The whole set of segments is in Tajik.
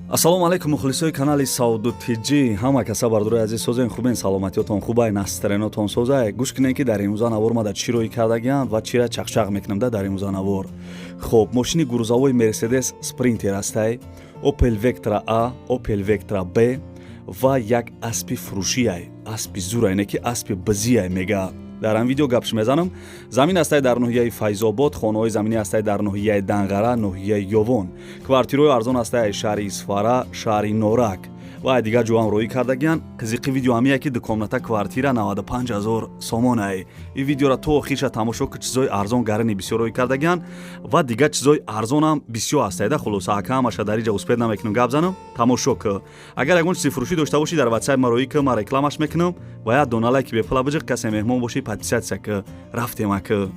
Ассалому алайкум, мухлисои канали Сауду Тиҷӣ. Ҳама каса, бардорои азиз, созен, хубен, саломатиётон хубай, настроениятон созай. Гӯш кунем, ки дар имрӯза навор ма дар чӣ роӣ кардагиам ва чира чақчақ мекунам да дар имрӯза навор. Хоб, мошини грузовой Мерседес Спринтер ҳастай, Опел Вектра А, Опел Вектра Б ва як аспи фурӯшиай, аспи зурай, не ки аспи бизиай мега. Дар ҳам видео гапш мезанам. Замин ҳастай дар ноҳияи Файзобод, хонаҳои заминӣ ҳастай дар ноҳияи Данғара, ноҳияи Ёвон, квартираҳои арзон ҳастай шаҳри Исфара, шаҳри Норак ва дигар ҷоам роӣ кардагиян. Қизиқи видео ҳамия, ки дукомната квартира 95 ҳазор сомонай. Ин видеора то охирша тамошо ки чизои арзон гарани бисёр роӣ кардагиян ва дигар чизои арзонам бисёр ҳастайда. Хулоса, ака, ҳамаша дар иҷа успеть намекунам гап занам. Тамошо ки. Агар ягон чизи фурӯшӣ дошта бошӣ, дар ватсап ма роӣ ки, ман рекламаш мекунам ва як дона лайки бепула биҷиқ. Касе меҳмон бошӣ, подписаться ки. Рафтем, ака.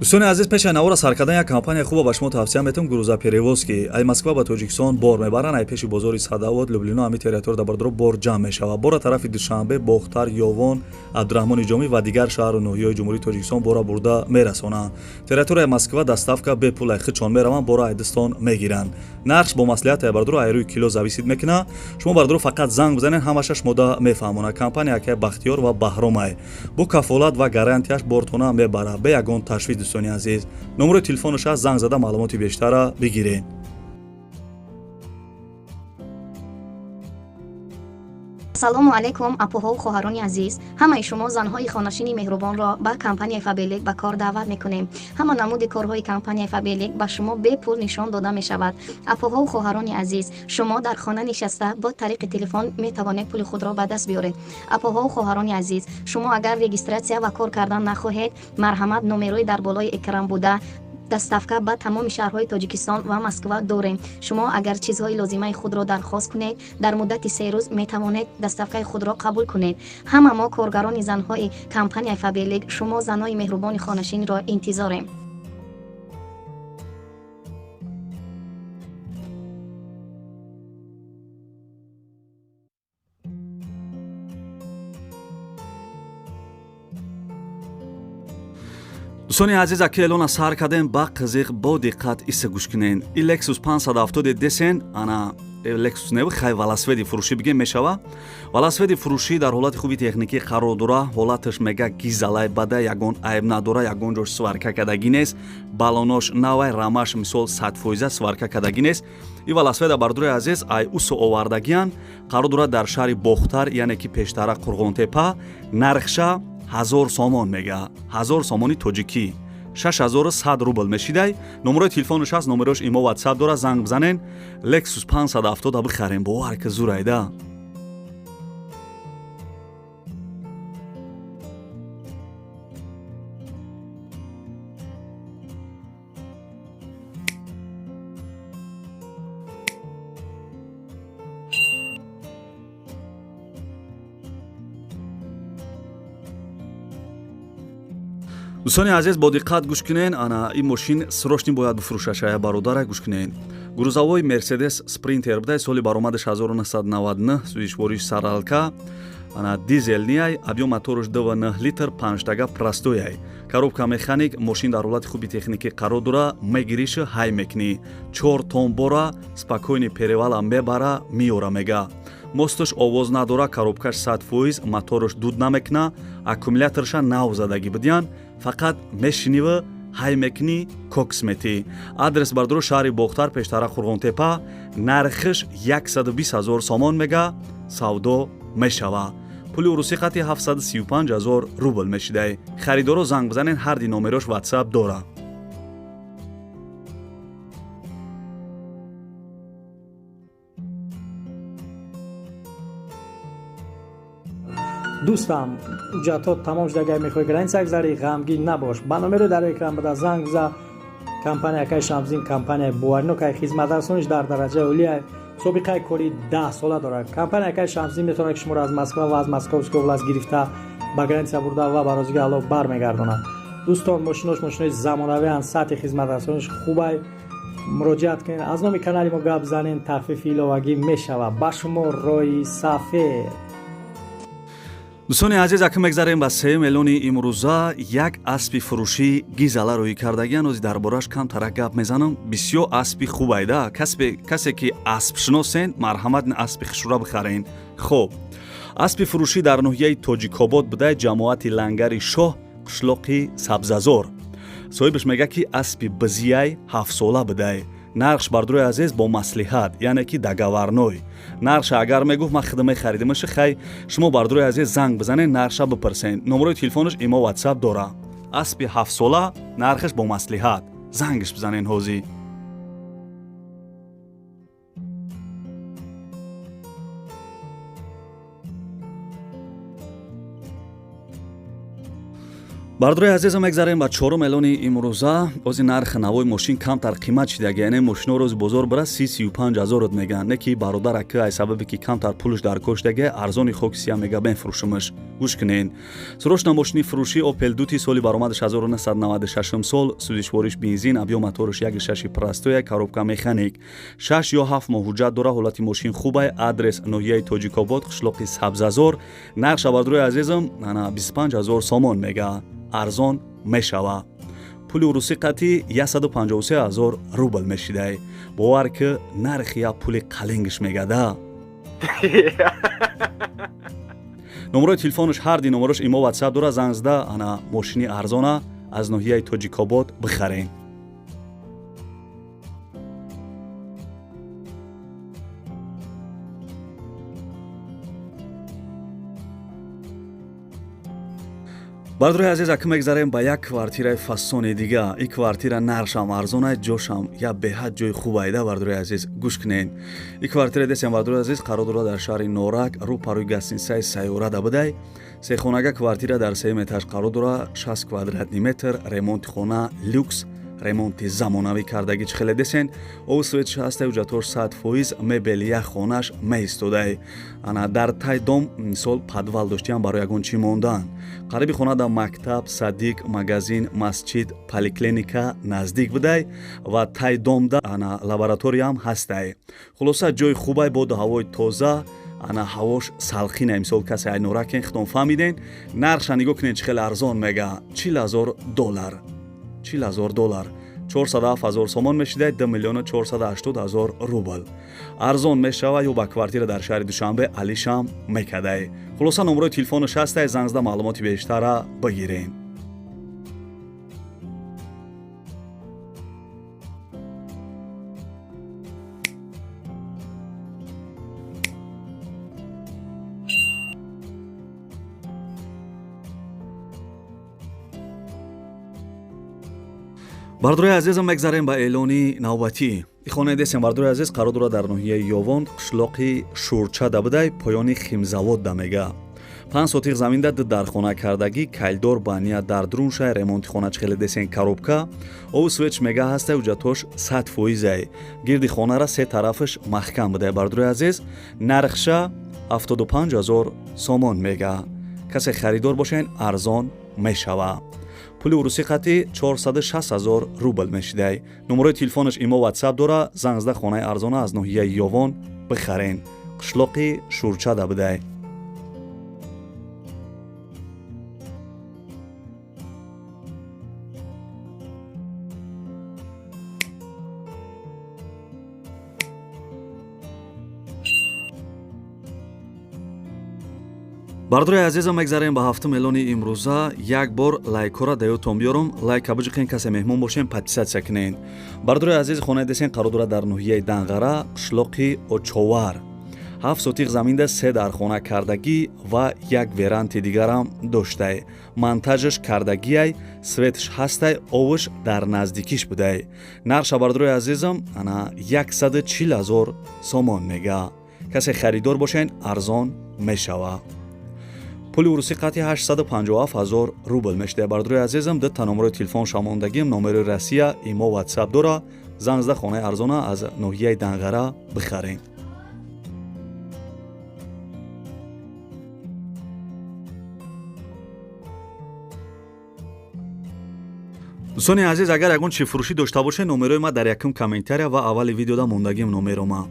Дӯстони азиз, пеши навора сар кардан як компания хуба ба шумо тавсия метавам: грузоперевозки. Ай Москва ба Тоҷикистон бор мебаранд. Ай пеши бозори Садовод, Люблино, ҳами территория дар бардоро бор ҷамъ мешавад. Бора тарафи Душанбе, Бохтар, Ёвон, Абдураҳмони Ҷомӣ ва дигар шаҳру ноҳияҳои Ҷумҳурии Тоҷикистон бора бурда мерасонанд. Территорияи Москва доставка бепул, ай хичон мераванд, бора айдистон мегиранд. Нархш бо маслиҳат, ай бардоро, ай рӯи кило зависит мекунад. Шумо, бардоро, фақат занг бизанед, ҳамаша шумода мефаҳмонад. Компания акай Бахтиёр ва Баҳромай бо кафолат ва гарантияш бортона мебарад бе ягон ташвиш. Дӯстони азиз, номерои телефонаш аст, занг зада маълумоти бештара бигиред. Ассалому алайкум, апоҳову хоҳарони азиз! Ҳамаи шумо занҳои хонашини меҳрубонро ба компанияи Фаберлик ба кор даъват мекунем. Ҳама намуди корҳои компанияи Фаберлик ба шумо бепул нишон дода мешавад. Апоҳову хоҳарони азиз, шумо дар хона нишаста бо тариқи телефон метавонед пули худро ба даст биёред. Апоҳову хоҳарони азиз, шумо агар регистрация ва кор кардан нахоҳед, марҳамат, номерои дар болои экран буда. Доставка ба тамоми шаҳрҳои Тоҷикистон ва Москва дорем. Шумо агар чизҳои лозимаи худро дархост кунед, дар муддати 3 рӯз метавонед доставкаи худро қабул кунед. Ҳама мо, коргарони занҳои компанияи Фаберлик, шумо занои меҳрубони хонашинро интизорем. Дӯстони азиз, аки эълона сар кардем. Ба қизиқ, бо диққат иса гӯш кунен. И Lexus 570 десен, ана Lexus нев, хай, велосипеди фурӯшӣ бигем мешава. Велосипеди фурӯшӣ дар ҳолати хуби техникӣ қарор дора. Ҳолаташ, мега, гизалай бада, ягон айб надора, ягон ҷош сварка кардагӣ нест, балонош навай, рамаш, мисол, 100% сварка кардагӣ нест. И велосипеда, бардорои азиз, ай усо овардагиян. Қарор дорад дар шаҳри Бохтар, яъне ки пештара Қурғонтепа. Нархша 1000 сомон мега, 1000 сомони тоҷикӣ, 6100 рубл мешидай. Номерои телефонаш ҳаст, номерош имо, ватсап дора, занг бизанен, Lexus 570 бихарем. Бовар ки зурайда. Дӯстони азиз, бо диққат гӯш кунен. Ана ин мошин срочно бояд бифурӯшаш, ая бародара, гӯш кунен. Грузовой Мерседес Спринтер будай, соли баромадаш 1999, сӯзишвориш саралка, ана дизельный, объём мотораш 2,9 литр, панҷтага простояй, коробка механик. Мошин дар ҳолати хуби техникӣ қарор дора. Мегиришу ҳай мекунӣ, 4 тонн бора спокойно перевала мебара, миёра. Мега, мосташ овоз надора, коробкаш 100%, мотораш дуд намекуна, аккумуляторша нав задагӣ будиян. Фақат мешинива, ҳай мекунӣ, кокс метӣ. Адрес, бардоро, шаҳри Бохтар, пештара Қурғонтепа. Нархиш 120 ҳазор сомон мега, савдо мешава. Пули урусӣ қати 735 ҳазор рубл мешидай. Харидоро занг бизанен, ҳарди номерош ватсап дора. Дӯстам, ҳуҷҷатҳо тамом шуда, агар мехоҳӣ граница гузарӣ, ғамгин набош, ба номеро дар экран буда занг биза. Компания акай Шамсдин компанияи боваринокай, хизматрасониш дар дараҷаи олия, собиқаи кори 10 сола дорад. Компания акай Шамсдин метавонад, ки шуморо аз Москва ва аз Московской область гирифта, ба граница бурда ва ба розиги Аллоҳ бармегардонад. Дӯстон, мошинош мошинои замонавианд, сатҳи хизматрасониш хубай. Муроҷиат кунед, аз номи канали мо гап занен, тахфифи иловагӣ мешавад. Ба шумо роҳи сафед. Дӯстони азиз, акн мегзарем ба сеюм эълони имрӯза. Як аспи фурӯшӣ гизала рӯӣ кардагиан. Ози дар бораш камтарак гап мезанам. Бисёр аспи хубайда. Касе ки аспшиносен, марҳамат, аспи хушура бихарен. Хуб, аспи фурӯшӣ дар ноҳияи Тоҷикобод буда, ҷамоати Лангари Шоҳ, қишлоқи Сабзазор. Соҳибаш мегӯяд, ки аспи бизияй, ҳафтсола будай. Нархш, бардорои азиз, бо маслиҳат, яъне ки договорной. Нархша агар мегуфт, ман худам мехаридимаши. Хай, шумо, бардорои азиз, занг бизанед, нархша бипурсен. Номерои телефонаш имо, Ватсап дора. Аспи ҳафтсола, нархаш бо маслиҳат, зангаш бизанен ҳозир. Бардорои азизам, мегзарем ба чорум эълони имрӯза. Ози нархи навои мошин камтар қимат шидаги, яъне мошино рӯзи бозор бира, 30-35 ҳазорот мегӯянд. Не ки бародар ака, ай сабабе ки камтар пулш дар кор шидаги, арзони хоки сия мега, бефурӯшумаш. Гӯш кунен: срочно мошини фурӯшӣ Опел Дути, соли баромадаш 1996 сол, сӯзишвориш бензин, объём моторш 1,6 простой, коробка механик, 6 ё 7 моҳ ҳуҷҷат дора, ҳолати мошин хубай. Адрес: ноҳияи Тоҷикобод, қишлоқи Сабзазор. Нархша, бардорои азизам, ана 25 ҳазор сомон мега, арзон мешава. Пули урусӣ қатъи 153 ҳазор рубл мешидай. Бовар ки, нархи я пули қалингиш мегада. Номерои телефонаш, ҳарди номерош имо, Ватсап дора. Занг зада, ана мошини арзона аз ноҳияи Тоҷикобод бихарен. Бардорои азиз, ака мегзарем ба як квартираи фасони дига. И квартира нархшам арзона, ҷошам я беҳад ҷои хубайда. Бардорои азиз, гӯш кунед: и квартира десем, бардорои азиз, қарор дорад дар шаҳри Норак, рӯ парӯи гостиницаи Сайёрада будай. Сехонага квартира дар сеюм этаж қарор дорад, 60 квадратный метр. Ремонти хона люкс, ремонти замонавӣ кардагӣ, чӣ хеле десен. Обу светш ҳастай, ҳуҷҷатҳош 100%, мебели як хонаш меистодай. Ана дар тай дом мисол подвал доштиам барои ягон чӣ мондан. Қариби хона дар мактаб, садик, магазин, масҷид, поликлиника наздик будай ва тай домда ана лабораторияам ҳастай. Хулоса, ҷои хубай, боду ҳавои тоза, ана ҳавош салқина. Мисол, касе ай Норакен, худон фаҳмиден. Нархша нигоҳ кунед, чӣ хеле арзон мега: 40 ҳазор доллар. 40 ҳазор доллар 407 ҳазор сомон мешида, 2 миллиону 480 ҳазор рубл. Арзон мешава ё ба квартира дар шаҳри Душанбе алишам мекадай. Хулоса, номерои телефонаш ҳастай, занг зада, маълумоти бештара бигирен. Бардорои азизам, мегзарем ба эълони навбатӣ. Хонаи десем, бардорои азиз, қарор дорад дар ноҳияи Ёвон, қишлоқи Шӯрчада будай, поёни химзавод да мега. 5 сотих заминда ду дархона кардагӣ, калидор, баня дар друншай. Ремонти хона, чӣ хеле десен, коробка, обу светш мега ҳастай, ҳуҷҷатҳош 100 фоизай. Гирди хонара се тарафаш маҳкам будай. Бардорои азиз, нархша 75 ҳазор сомон мега. Касе харидор бошен, арзон мешава. Пули урусӣ қатъи 460 ҳазор рубл мешидай. Номерои телефонаш имо, Ватсап дора. Занг зада, хонаи арзона аз ноҳияи Ёвон бихарен, қишлоқи Шӯрчада будай. Бардорои азизам, мегзарем ба ҳафтум эълони имрӯза. Як бор лайкҳоро да ёдтон биёрам, лайка биҷиқен, касе меҳмон бошем, подписаться кунен. Бардорои азиз, хонаи десен қарор дорад дар ноҳияи Данғара, қишлоқи Очовар. 7 сотиқ заминда се дархона кардагӣ ва як веранти дигарам доштай. Монтажаш кардагиай, светш ҳастай, овуш дар наздикиш будай. Нархша, бардорои азизам, ана 140 ҳазор сомон мега. Касе харидор бошен, арзон мешава. Пули урусӣ қатъи 857 ҳазор рубл мешуда. Бардорои азизам, дута номерои телефон шамондагим, номерои Россия, имо, Ватсап дора. Занг зада, хонаи арзона аз ноҳияи Данғара бихарем. Дӯстони азиз, агар ягон чи фурӯшӣ дошта бошед, номерои ма дар якум комментария ва аввали видеода мондагим. Номеро ма.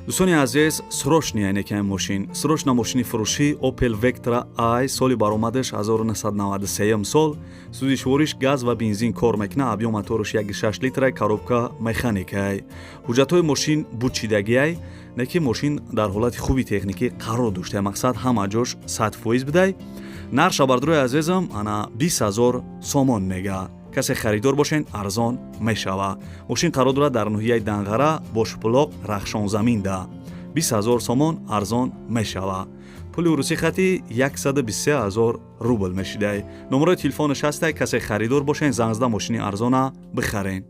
Дӯстони азиз, срочный яъне мошин, срочно мошини фурӯшӣ Opel Vectra i, соли баромадаш 1993 сол, сӯзишвориш газ ва бензин кор мекунад, объём мотораш 1,6 литра, коробка механикай. Ҳуҷҷатҳои мошин бучидагиай, не ки мошин дар ҳолати хуби техникӣ қарор дошта, мақсад ҳама ҷош 100% бидай. Нархша, бардорои азизам, ана 20 000 сомон мега. Касе харидор бошен, арзон мешава. Мошин қарор дорад дар ноҳияи Данғара, Бошбулоқ, Рахшонзаминда. 20 000 сомон, арзон мешава. Пули урусӣ хати 123 000 рубл мешидай. Номерои телефонаш ҳастай, касе харидор бошен, занг зада мошини арзона бихарен.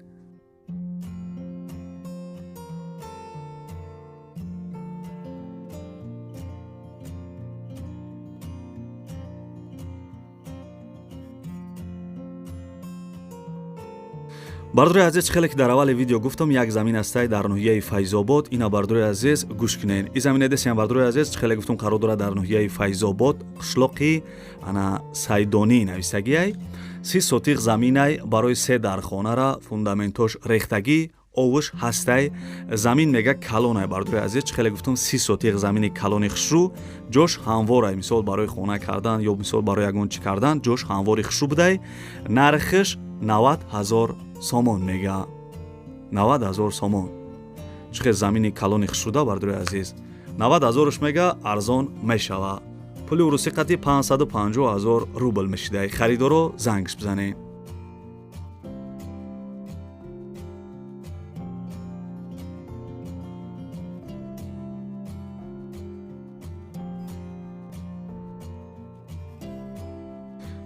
Бардори азиз, хеле ки дар аввали видео гуфтам, як замин ҳастай дар ноҳияи Файзобод. Ина, бардори азиз, гӯш кунен, и замина десиям, бардори азиз, хеле гуфтам, қарор дорад дар ноҳияи Файзобод, қишлоқи ана Сайдонӣ нависагиай. 30 сотиқ заминай, барои се дархонара фундаментош рехтагӣ, овуш ҳастай. Замин мега калонай, бардори азиз, чӣ хеле гуфтам, 30 сотиқ замини калони хушрӯ, ҷош ҳамворай, мисол барои хона кардан ё мисол барои ягон чӣ кардан, ҷош ҳамвори хушрӯ будай. Нархиш 90 000 сомон мега, 90 000 сомон. Чӣ хел замини калони хушрӯда, бардори азиз, 90 000-ш мега, арзон мешава. Пули урусӣ қати 550 000 рубл мешидай. Харидоро зангш бизанед.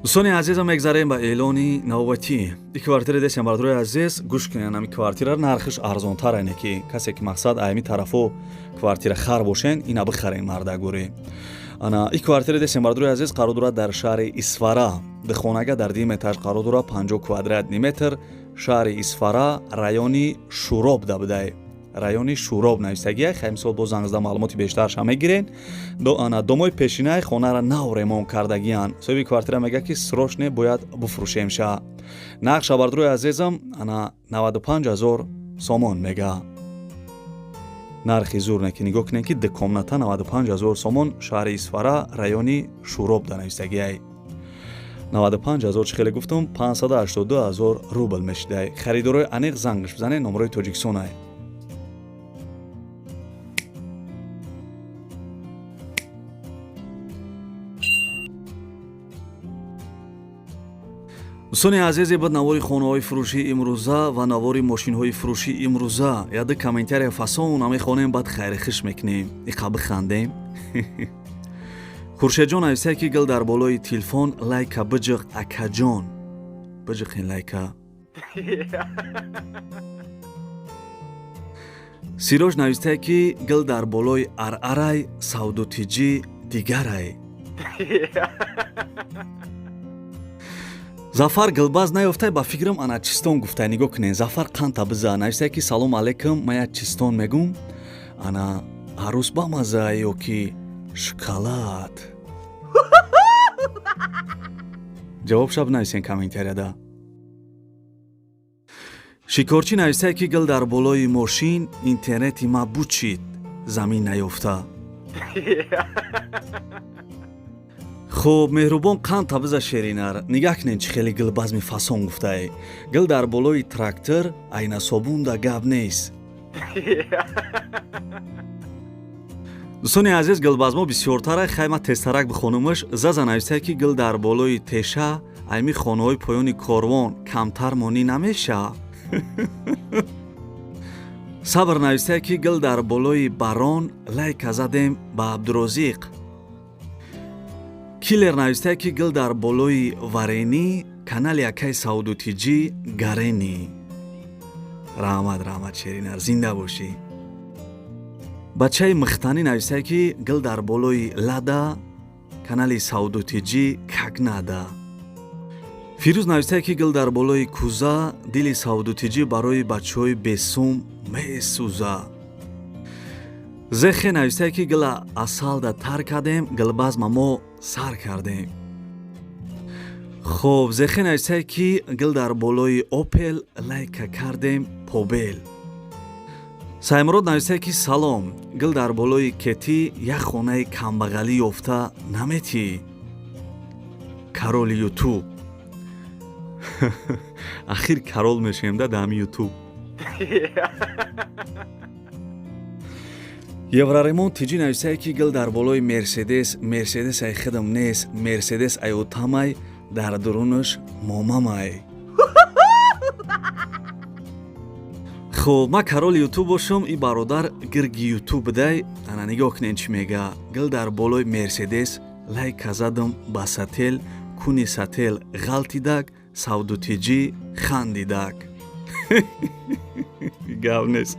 Дӯстони азизам, мегзарем ба эълони навбатӣ. И квартира десем, бардорои азиз, гӯш кунед, ами квартира нархиш арзонтар, айне ки касе ки мақсад аями тарафо квартира хар бошен, ина бихарен, мардагурӣ. Ана и квартира десем, бардорои азиз, қарор дорад дар шаҳри Исфара, духонага дар дим этаж қарор дорад, 50 квадратный метр, шаҳри Исфара, райони Шуроб да будай, райони Шуроб нависагия. Хай, мисол, бо занг зада маълумоти бештарша мегирен. Ана домои пешинаи хонара нав ремонт кардагиян. Соҳиби квартира мега, ки срочно бояд буфурӯшемша. Нархша, бардорои азизам, ана 95 000 сомон мега. Нархи зур не ки, нигоҳ кунем, ки дукомната 95 000 сомон, шаҳри Исфара, райони Шуроб да нависагиай. 95 000, чӣ хеле гуфтам, 582 000 рубл мешидай. Харидорои аниқ зангш бизанед, номерои Тоҷикистонай. Дӯстони азизе, буд навори хонаҳои фурӯшии имрӯза ва навори мошинҳои фурӯшии имрӯза. Яды комментария фасона мехонем, баъд хайрихиш мекунем, иқа бихандем. Хуршедҷон нависае, ки гил дар болои телефон, лайка биҷиқ, акаҷон, биҷиқин лайка. Сироҷ навистае, ки гил дар болои арарай, савдутиҷӣ дигарай. Зафар гилбаз наёфтай, ба фикрам, ана чистон гуфтай. Нигоҳ кунед, Зафар қанта биза навистае, ки салом алейкум, ман як чистон мегум, ана арӯс бамаза ё ки шоколад? Ҷавобша бинависен комментарияда. Шикорчӣ навистае, ки гил дар болои мошин, интернети ма бучид, замин наёфта. Хуб, Меҳрубон қанд табиза шеринар. Нигаҳ кунед, чӣ хеле гилбазми фасон гуфтае: гил дар болои трактор, айнасобунда гап нест. Дӯстони азиз, гилбазмо бисёртара, хайма тезтарак бихонумаш. Заза навистае, ки гил дар болои теша, айми хонаҳои поёни корвон камтар монӣ намеша. Сабр навистае, ки гил дар болои барон, лайка задем ба Абдурозиқ. Киллер навистае, ки гил дар болои варенӣ, канали акай Саудутиҷӣ гаренӣ. Раҳмат, раҳмат, шеринар, зинда бошӣ. Бачаи михтанӣ навистае, ки гил дар болои лада, канали Саудутиҷӣ как надо. Фирӯз навистае, ки гил дар болои кӯза, дили Саудутиҷӣ барои бачаҳои бесум месӯза. Зехе навистае, ки гила асалда тар кардем, гилбазма мо сар кардем. Хуб, Зехе навистае, ки гил дар болои Опел, лайка кардем побел. Саймурод нависае, ки салом, гил дар болои кетӣ як хонаи камбағалӣ ёфта наметӣ, короли Ютуб. Ахир король мешавем да ҳами Ютуб. Евроремонт тиҷӣ нависае, ки гил дар болои Мерседес, Мерседес ай хидм нест, Мерседес ай отамай, дар дурунаш момамай. Хуб, ман короли Ютуб бошам, и бародар гирги Ютуб будай. Ана нигоҳ кунен, чӣ мега: гил дар болои Мерседес, лайка задам ба сател, куни сател ғалтидак, савдутиҷӣ хандидак. Гап нест.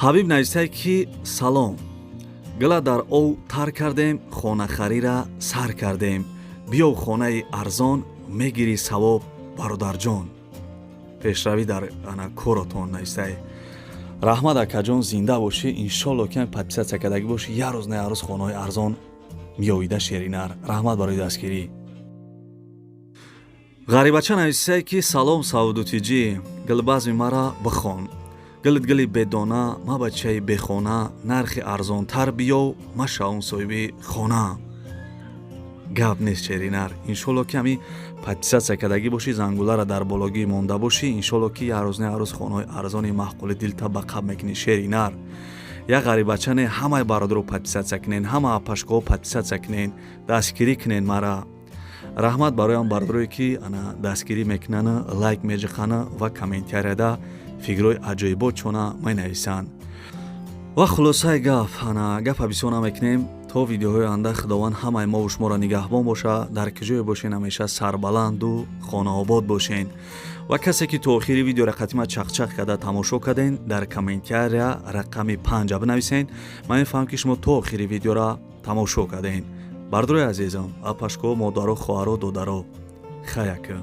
Ҳабиб нависае, ки салом, гила дар ов тар кардем, хонахарира сар кардем, биёв, хонаи арзон мегирӣ, савоб, бародарҷон, пешравӣ дар ана коротон нависае. Раҳмат, акаҷон, зинда бошӣ. Иншолло, ки подписаться кардагӣ бошӣ, як рӯз на як рӯз хонаҳои арзон меоида. Шеринар, раҳмат барои дастгирӣ. Ғарибача нависае, ки салом, Савдутиҷӣ, гилбазми мара бихон, гилит гили бедона, ма бачаи бехона, нархи арзонтар биёв, ма шавум соҳиби хона. Гап нест, шеринар, иншолло, ки ҳами подписаться кардагӣ бошӣ, зангулара дар бологӣ монда бошӣ, иншолло, ки як рӯз на як рӯз хонаҳои арзони маъқули дилта ба қаб мекунӣ. Шеринар, як ғарибача не, ҳамаи бародаро подписаться кунен, ҳама апашкоҳо подписаться кунен, дастгирӣ кунен мара. Раҳмат бароям бародарое, ки ана дастгирӣ мекунанд, лайк меҷиқанд ва комментарияда фикрҳои аҷоибот чона менависанд. Ва хулосаи гап, ана гапа бисёр намекунем. То видеоҳои оянда Худованд ҳамаи мову шуморо нигаҳбон боша. Дар куҷое бошен, ҳамеша сарбаланду хонаобод бошен. Ва касе, ки то охири видеора қатима чақчақ карда тамошо карден, дар комментария рақами 5-а бинависен. Ман мефаҳмам, ки шумо то охири видеора тамошо карден. Бардорои азизам, апашко, модаро, хоҳаро, додаро, хаяка.